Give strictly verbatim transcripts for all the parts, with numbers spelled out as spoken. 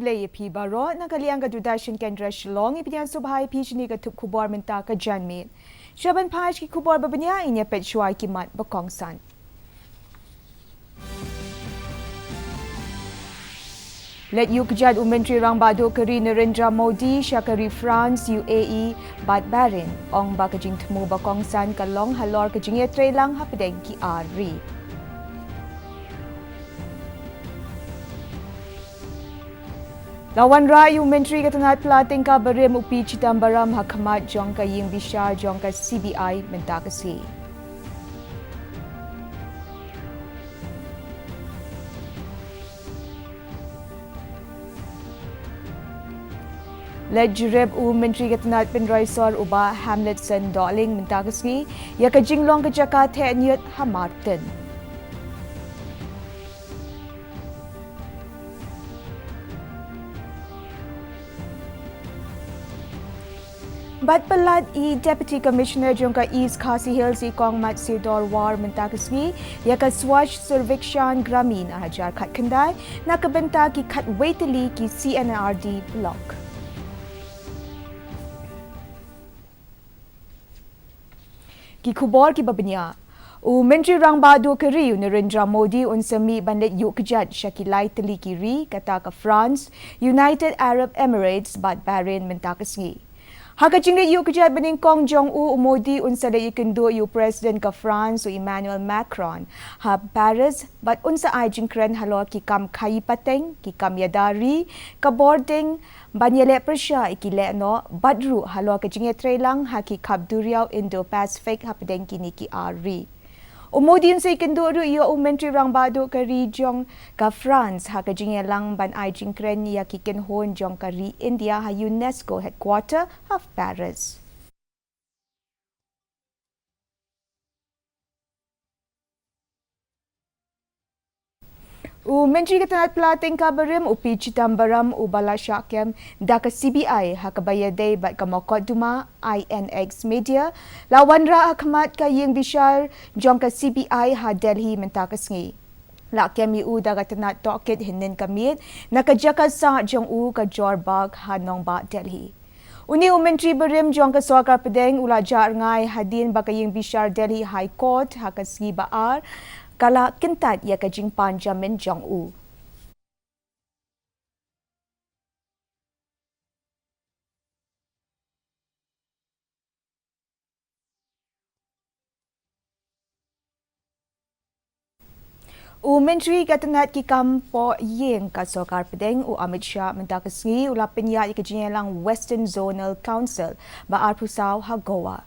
Khublei ïa phi baroh, na ka liang ka Doordarshan Kendra Shillong, i pynïasoh bha ïa phi shane ka thup khubor mynta ka janmiet. Shaban page ki khubor ba bniah, ngin ïa peit shuwa ki mat ba kongsan. Leit ïuh kjat u Myntri Rangbah Duh ka ri Narendra Modi sha ka ri France, U A E bad Bahrain, ong ba ka jingthmu ba kongsan ka long halor ka jingïatreilang hapdeng ki ar ri. La wanrah ïa u Myntri ka tnat pla tyngka barim u P Chidambaram ha khmat jong ka ïing bishar jong ka C B I mynta ka sngi. Leit jurip u Myntri ka tnat pynroi sor u Bah Hamletson Dohling mynta ka sngi ïa ka jinglong ka jaka theh ñiut ha Martin. Bad palat i Deputy Commissioner jong ka East Khasi Hills i Kong Matsiu Dorwar mynta ka sngi ïa ka Swachh Survekshan Gramin ar hajar khatkhyndai na ka bynta ki khatwei tylli ki C N R D block. Ki khubor kiba bniah. U Myntri Rangbah Duh ka ri u Narendra Modi un sa mih ban leit ïuh kjat sha ki lai tylli ki ri, kata ka France, United Arab Emirates bad Bahrain mynta ka sngi. Ha ka jingleit ïuh kjat banyngkong jong u, u Modi un sa leit ïakynduh ïa u President ka France u Emmanuel Macron ha Paris bad un sa ai jingkren halor ki kam khaïi pateng, ki kam ïada ri, ka bording, ban ïaleh pyrshah ïa ki lehnoh bad ruh halor ka jingïatreilang ha ki khap duriaw Indo-Pacific hapdeng kine ki ar ri. U Modi un sa ïakynduh ruh ïa u Myntri Rangbah Duh ka ri jong ka France ha ka jingïalang ban ai jingkren ïa ki kynhun jong ka ri India ha UNESCO headquarter ha Paris. U Myntri ka tnat pla tyngka barim u P Chidambaram uba la shah kem da ka C B I ha kaba ïadei bad ka mokotduma I N X Media la wanrah ha khmat ka ïing bishar jong ka C B I ha Delhi mynta ka sngi. La kem ïa u da ka tnat tohkit hynnin ka miet na ka jaka sah jong u ka Jor Bagh ha nongbah Delhi. Une u Myntri barim jong ka sorkar pdeng u la jah rngai hadien ba ka ïing bishar Delhi High Court ha ka sngi ba ar ka la kyntait ïa ka jingpan jamin jong u. U Myntri ka tnat ki kam poh ïing ka sorkar pdeng u Amit Shah mynta ka sngi u la pynïaid ïa ka jingïalang Western Zonal Council ba arphew saw ha Goa.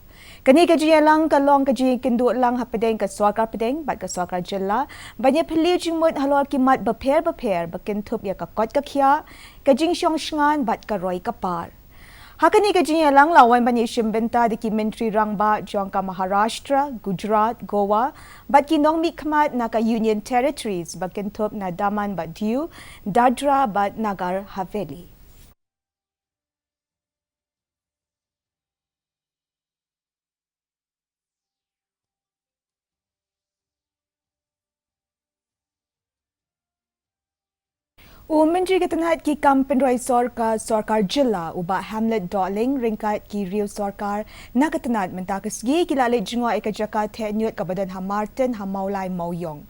Kane ka jingïalang ka long ka jingïakynduh lang hapdeng ka sorkar pdeng bad ka sorkar jylla ban ïaphylliew jingmut halor ki mat bapher bapher ba kynthup ïa ka koit ka khiah, ka jingshong shngain bad ka roi ka par. Ha kane ka jingïalang la wan ban ïashim bynta da ki Myntri Rangbah jong ka Maharashtra, Gujarat, Goa bad ki nongmihkhmat na ka Union Territories ba kynthup na Daman bad Diu, Dadra bad Nagar Haveli. U Myntri ka tnat ki kam pynroi sor ka sorkar jylla u Bah Hamlet Dohling ryngkat ki riew sorkar na ka tnat mynta ka sngi ki la leit jngoh ïa ka jaka theh ñiut kaba don ha Martin ha Mawlai Mawiong.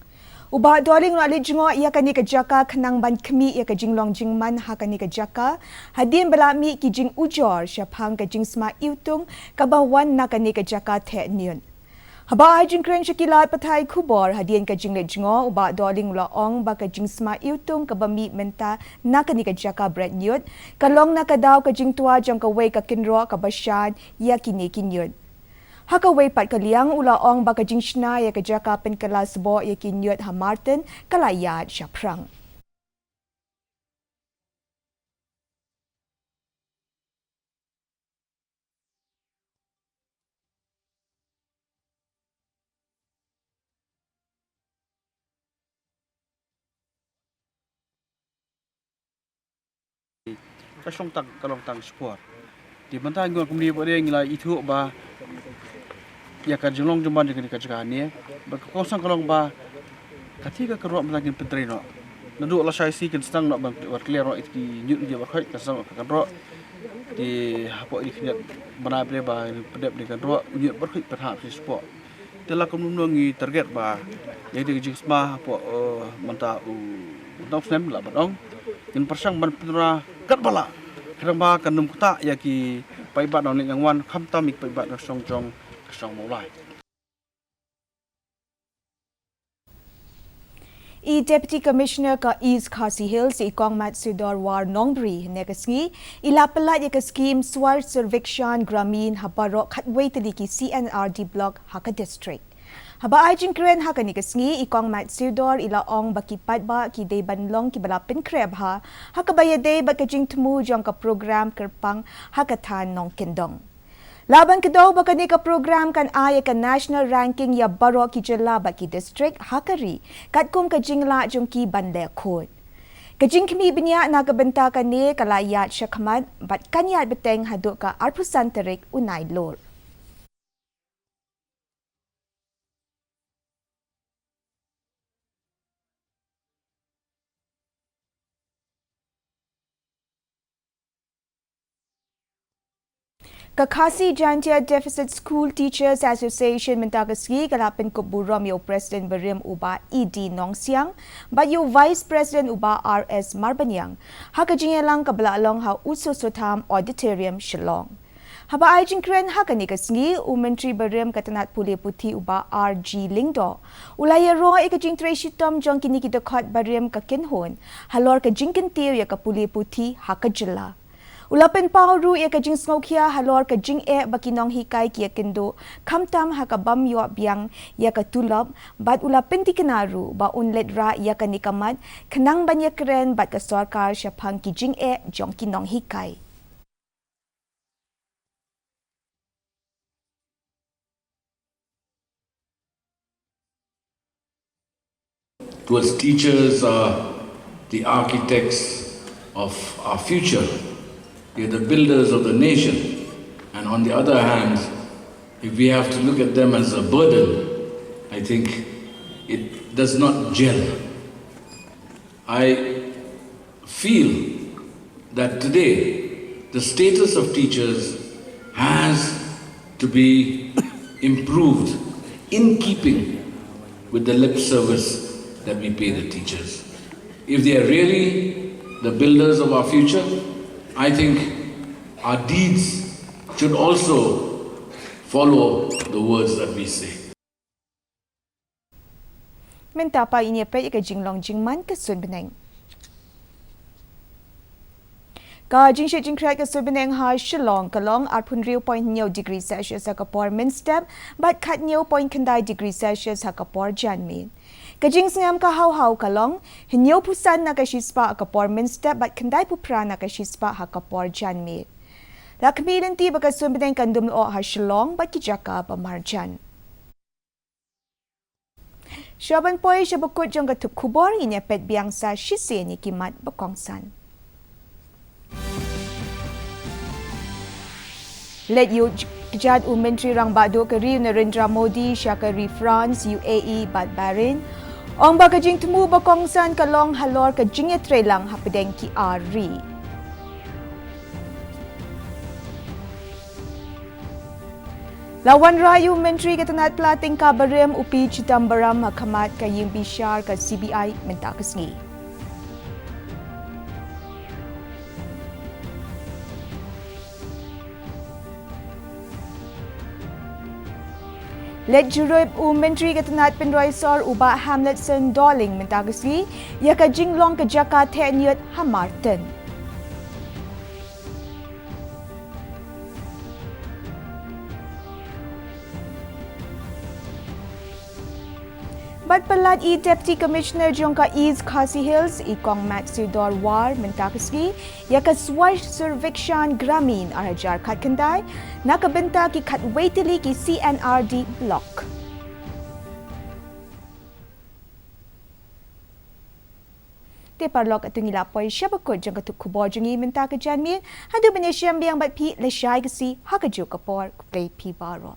U Bah Dohling u la leit jngoh ïa kane ka jaka khnang ban khmih ïa ka jinglong jingman ha kane ka jaka hadien ba la mih ki jingujor shaphang ka jingsma iwtung kaba wan na kane ka jaka theh ñiut. Haba ai jingkren sha ki lad pathai khubor hadien ka jingleit jngoh, u Bah Dohling u la ong ba ka jingsma iwtung kaba mih mynta na kane ka jaka bret ñiut ka long na ka daw ka jingtwa jong kawei ka kynroh kaba shad ïa kine ki ñiut. Ha kawei pat ka liang u la ong ba ka jingshna ïa ka jaka pynkylla sboh ïa ki ñiut ha Martin ka la ïaid shaphrang. Ka shong tang, ka long tang shipor. Te mynta ngi wan kumne ba dei ngi la ithuh ba ïa ka jinglong jingman jong kane ka jaka ne, ba ka kongsan ka long ba ka thie ka kyrwoh mynta ngin pyntrei noh. Naduh lashai sngi kan sdang noh ban, ban clear noh ïa ki ñiut ñiut barkhoi kan sdang noh kan roh. Te hapoh ïa ki ñiut bnai bre ba pdep ne kan roh ñiut barkhoi pynhap shi spot. Te la kumno ngi target ba ïa ki jingsma hapoh, eh, mynta u nong snem la ban ong. Ngin pyrshang ban pynra kat ba lah. Khnang ba kan ym ktah ïa ki paidbah nong Laitumkhrah khamtam ïa ki paidbah nong Shong jong ka Shong Mawlai. I Deputy Commissioner ka East Khasi Hills, i Kong Metsuidor War Nongbri, hynne ka sngi i la pyllait ïa ka skim Swachh Survekshan Grameen ha baroh khatwei tylli ki C N R D block ha ka district. Haba ai jingkren ha kane ka sngi, i Kong Metsuidor i la ong ba ki paidbah ki dei ban long kiba la pynkhreh bha ha kaba ïadei bad ka jingthmu jong ka program kyrpang ha ka thaiñ nongkyndong. La ban kdew ba kane ka program kan ai ïa ka national ranking ïa baroh ki jylla bad ki district ha ka ri katkum ka jinglah jong ki ban leh khun. Ka jingkhmih bniah na ka bynta kane ka la ïaid shakhmat bad kan ïaid bteng haduh ka arphew san tarik u Nailur. Ka Khasi Jaintia Deficit School Teachers Association mynta ka sngi ka la pynkup burom ïa u President barim u Bah E D Nongsiang bad ïa u Vice President u Bah R S Marbaniang ha ka jingïalang kaba la long ha U Soso Tham Auditorium, Shillong. Haba ai jingkren ha kane ka sngi, u Myntri barim ka tnat pule puthi u Bah R G Lyngdoh u la ïaroh ïa ka jingtrei shitom jong kine ki dkhot barim ka kynhun halor ka jingkyntiew ïa ka pule puthi ha ka jylla. U la pynpaw ruh ïa ka jingsngewkhia halor ka jingeh ba ki nonghikai ki ïakynduh khamtam ha ka bym ïoh biang ïa ka tulop, bad u la pyntikna ruh ba un leit rah ïa kane ka mat khnang ban ïakren bad ka sorkar shaphang ki jingeh jong ki nonghikai. Towards teachers are the architects of our future. They're the builders of the nation. And on the other hand, if we have to look at them as a burden, I think it does not gel. I feel that today the status of teachers has to be improved in keeping with the lip service that we pay the teachers. If they are really the builders of our future, I think our deeds should also follow the words that we say. Mynta pat ngin ïa peit ïa ka jinglong jingman ka suiñ bneng. Ka jingshit jingkhriat ka suiñ bneng ha Shillong ka long arphew hynriew point hynñiew degree Celsius ha ka por mynstep bad khathynñiew point khyndai degree Celsius ha ka por janmiet. Ka jingsngem ka haw haw ka long hynñiewphew san na ka shispah ha ka por mynstep bad khyndaiphew phra na ka shispah ha ka por janmiet. La khmih lynti ba ka suiñ bneng kan dum lyoh ha Shillong bad ki jaka ba marjan. Shuwa ban poi sha ba kut jong ka thup khubor, ngin ïa peit biang sa shisien ïa ki mat ba kongsan. Leit ïuh kjat u Myntri Rangbah Duh ka ri u Narendra Modi sha ka ri France, U A E bad Bahrain. Ong ba ka jingthmu ba kongsan ka long halor ka jingïatreilang hapdeng ki ar ri. La wanrah ïa u Myntri ka tnat pla tyngka barim u P Chidambaram ha khmat ka ïing bishar ka C B I mynta ka sngi. Leit jurip u Myntri ka tnat pynroi sor u Bah Hamletson Dohling mynta ka sngi ïa ka jinglong ka jaka theh ñiut ha Martin. Bad palat i Deputy Commissioner jong ka East Khasi Hills, i Kong Metsuidor War mynta ka sngi ïa ka Swachh Survekshan Grameen ar hajar khatkhyndai na ka bynta ki khatwei tylli ki C N R D block. Te paralok, to ngi la poi sha ba kut jong ka thup khubor jong ngi mynta ka janmiet. Haduh ban ïashem biang bad phi, lashai ka sngi ha kajuh ka por. Khublei phi baroh.